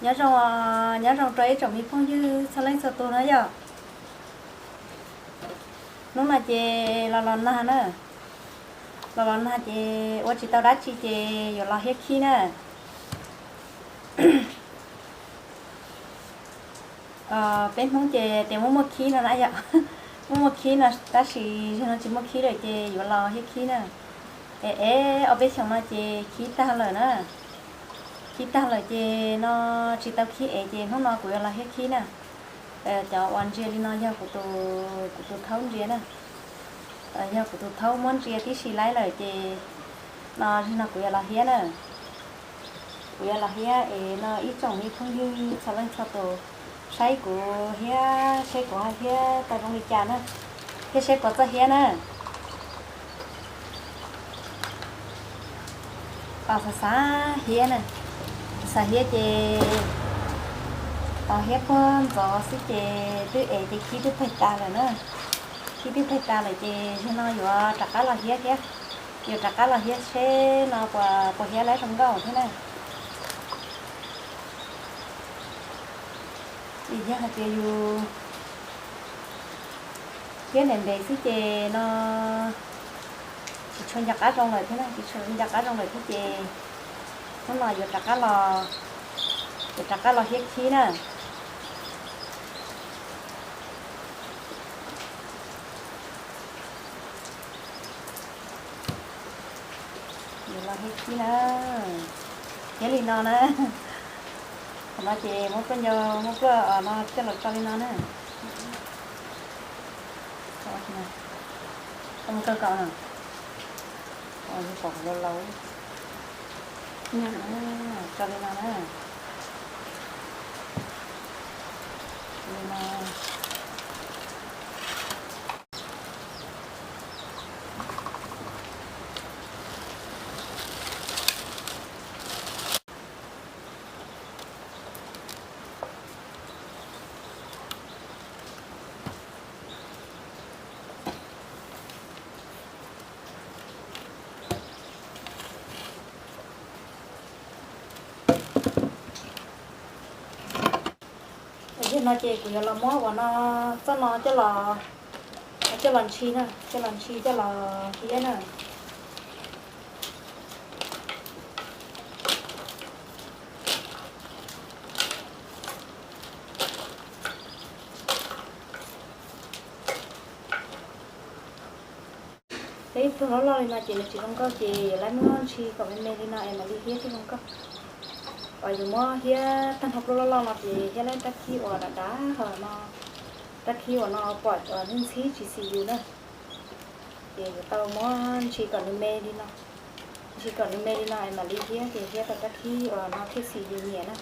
Nyob zoo, nyob zoo rau ib tsoom me phooj ywg txhua leej txhua tus na yom. Hnub no ces los los nag na, los los nag ces ua tsis tau dab tsi ces yuav los hiab khib na. Peb Hmoob ces tias muaj muaj khib no na yom, muaj muaj khib no tab sis zaum no tsis muaj khib lawm ces yuav los hiab khib na. Es es ob peb xyoos no ces khib tag lawm na, khib tag lawm ces no tsis tau khib es ces hnub no kuv yuav los hiab khib na. Cov uas ntsia li no yog kuv tus thaub ntsia na, yog kuv tus thaub muab ntsia tib si laib lawm ces no zaum no kuv yuav los hiab na. Kuv yuav los hiab es no ib tsoom me phooj ywg txhua leej txhua tus saib kuv hiab seb kuv ho hiab tau zoo li cas na, thiab seb kuv txawj hiab na. Xav xav hiab na, xav hiab ces tos hiab puag ntxov xwb ces twb es ces khib twb peg tas lawm na. Khib twb peg tas lawm ces zaum no yuav rov qab los hiab thiab, yuav rov qab los hiab seb no puas hiab laib zoo nkauj thiab na. Vim yog hais tias yus hiab ntev ntev xwb ces no tsis tshua nco qab zoo lawm thiab na, tsis tshua nco qab zoo lawm thiab ces hnub no yuav rov qab los, yuav rov qab los hiab khib na. Yuav los hiab khib na, hiab li no na. Qhov no ces muab pluaj ncau, muab pluaj no coj los tso li no na. Tso kaum no, pom laus laus, tso li no na. Li no. Zaum no ces kuv yuav los muab uas no, txoj no coj los, coj los ntshis na, coj los ntshis coj los hiab na. Peb ib pluag loj loj li no ces nws tsis zoo nkauj ces yuav muab ntshis kom me me li no es mam li hiab thiaj zoo nkauj. Uas yus muab hiab tag nrho pluag loj loj no ces hiab lawm rab khib uas dav dav ho no, rab khib uas no pom ntxhib ntxhib tsis xim yus na. Ces yuav tau muab ntshis kom nws me li no, ntshis kom nws me li no es mam li hiab ces hiab tau rab khib uas no thiaj xim yus nyiam na.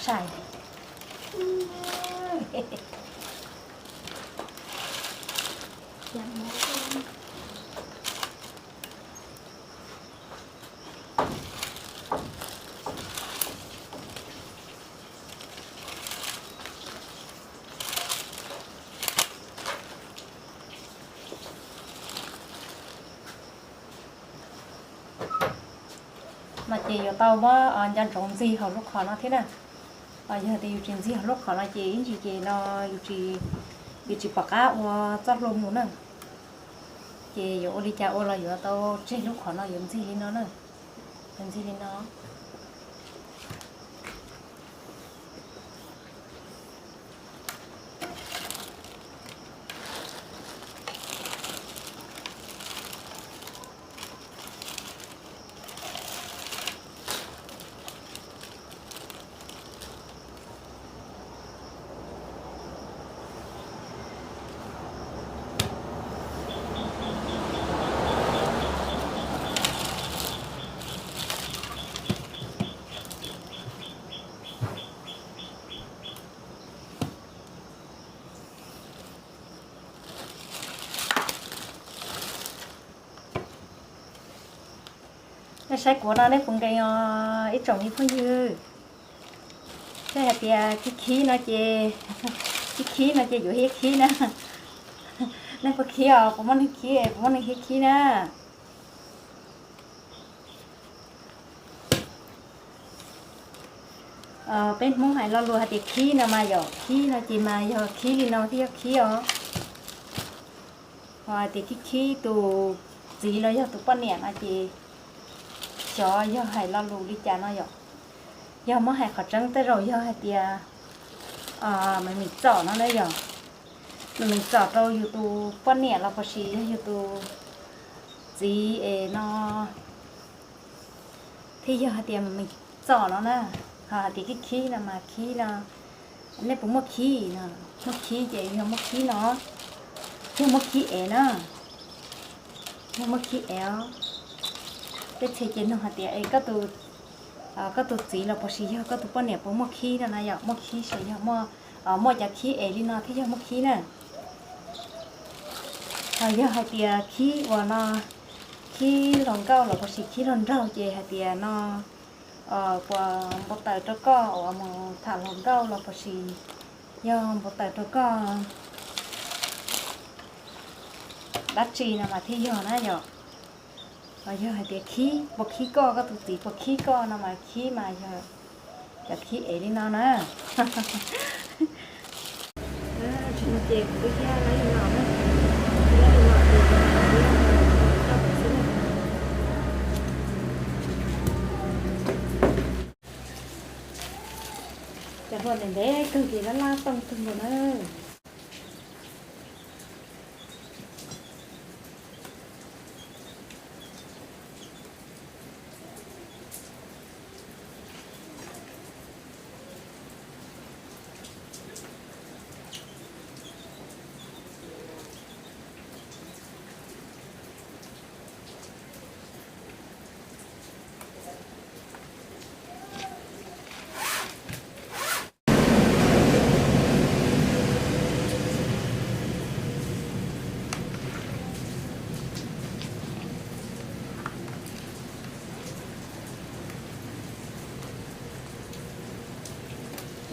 Sai. No ces yuav tau muab nco ntsoov ntxig hauv lub qhov no thiab na. Yog tias yus tsis ntxig hauv lub qhov no ces ib ntsis ces no yus tsis pom qab ua txoj hlua mus na. Ces yuav ua li cas ua los yuav tau tseg lub qhov no yuav ntxig li no na. Yuav ntxig li no. Saib kuv no nej puas nkees os ib tsoom me phooj ywg? Saib hais tias khib khib no ces, khib khib no ces yuav hiab khib na. Nej puas khib os? Puas muaj neeg khib es puas muaj neeg hiab khib na? Peb Hmoob hais lo lus hais tias khib no mas yog khib no ces mas yog khib li no thiaj yog khib os. Ho hais tias khib khib tus txiv los yog tus poj niam no ces xyov yog hais lo lus li cas no yom. Yog muab hais qhov tseeb tej zaum yog hais tias meem meem txom no na yom. Meem meem txom rau yus tus poj niam los puas sis yog yus tus txiv es no thiaj yog hais tias meem meem txom no na. Ho hais tias khib khib no mas khib no, nej puas muaj khib no? Muaj khib ces yog muaj khib no, yog muaj khib ev na, yog muaj khib ev os. Peb txhia ces nug hais tias es koj tus txiv los puas sis yog koj tus poj niam puas muaj khib no na yom. Muaj khib ces yog muaj, muaj cov khib ev li no thiaj yog muaj khib na. Ho yog hais tias khib uas no, khib hluas nkauj los puas sis khib hluas nraug ces hais tias no puas npau taws rau koj uas mus tham hluas nkauj los puas sis yog npau taws rau koj dab tsi no mas thiaj yog na yom. Ho yog hais tias khib, puas khib koj, koj tus txiv puas khib koj no mas khib mas yog cov khib ev li no na. Tsis no ces kuv twb thiab lab li no na. Lab li no ces cov no thiab coj xwb na. Cov hlua ntev ntev kawg ces lab lab tooj kawg nkaus na.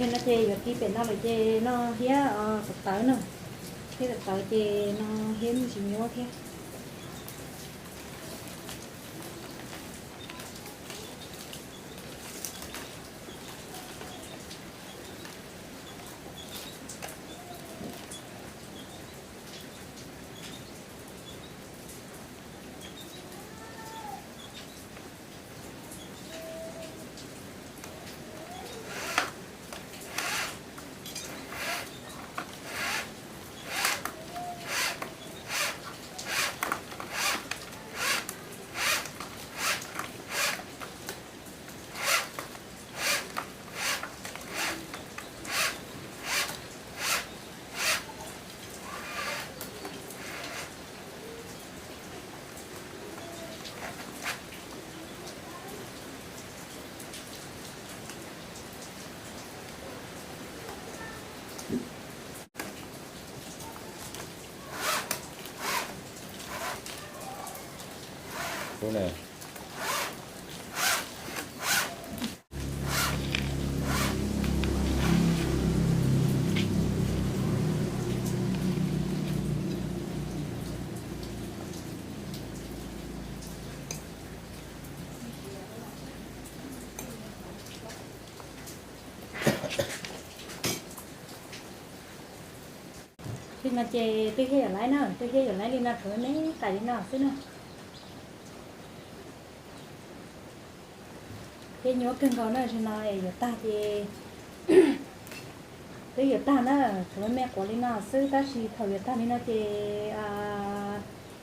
Yog no ces yuav ti pem no lawm ces no thiab tawv tawv na, thiab tawv tawv ces no thiab me ntsis nyuaj thiab. Li no ces twb thiaj yuav laib na, twb thiaj yuav laib li no, tshuav me qais li no xwb na. Thiab nyuaj kawg nkaus na, zaum no es yuav tag ces twb yuav tag na, tshuav me quav li no xwb, tab sis thaum yuav tag li no ces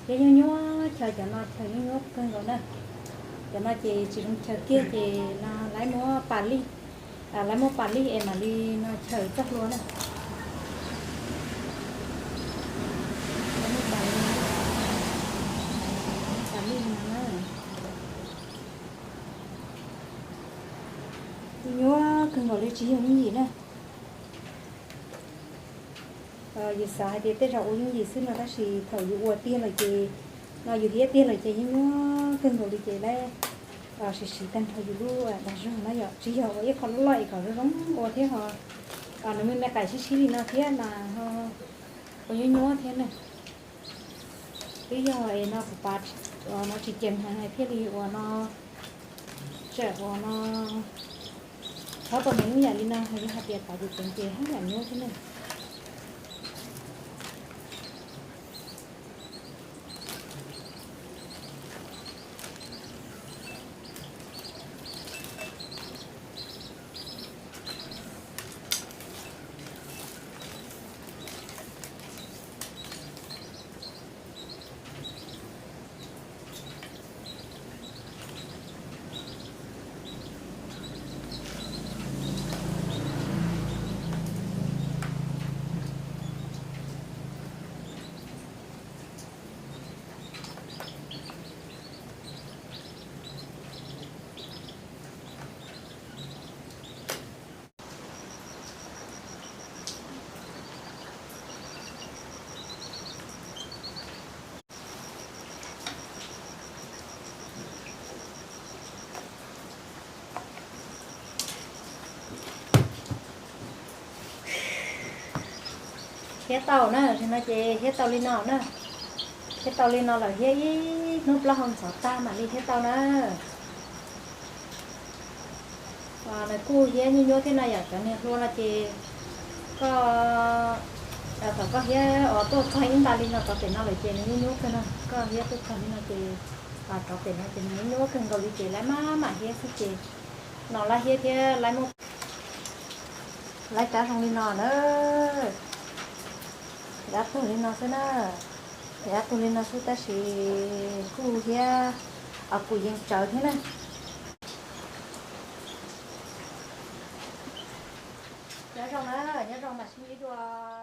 thiab nyuaj nyuaj chaw, cov no chaw nyuaj nyuaj kawg nkaus na. Cov no ces tsis zoo chaw kiag ces no laib muab pas lig, laib muab pas lig es mam li no chaw txoj hlua na. Laib muab pas lig, pas lig no na. Nyuaj kawg nkaus li tsis yog yooj yim na. Yus xav hais tias tej zaum ua yooj yim xwb no tab sis thaum yus ua tiag lawm ces, no yus hiab tiag lawm ces yeej nyuaj kawg nkaus li ces laib Siv siv tag nrho yus lub dag zog na yom, tsis yog ua ib qho loj loj es kom zoo zoo ua thiab ho nws me me qaim sib sib li no thiab mas ho ua nyuaj nyuaj thiab na. Twb yog es no kuv pav no tsis ceev heev thiaj li ua no, tseem ua no, txhob tau heev ib yam li no, yog hais tias pav ceev ceev ces haj yam nyuaj thiab na. Hiab tau na, no ces hiab tau li no na. Hiab tau li no lawm, hiab ib hnub plaub hau ntxhov tag mam li hiab tau na. Nws kuj hiab nyuaj nyuaj thiab no yom, cov niag hlua no ces koj, thaum koj hiab ua tuaj txog ib nta li no rov pem no lawm ces nws nyuaj nyuaj kawg no. Koj hiab tuaj txog li no ces rov pem no ces nws nyuaj nyuaj kawg nkaus li ces laib maj mam hiab xwb ces no laib hiab thiab laib muaj, laib cab zoo li no na. Dab tuag li no xwb na, dab tuag li no xwb tab sis kuj hiab, kuj yeej tsawv thiab na. Nyob zoo na, nyob zoo mam sib ntsib dua.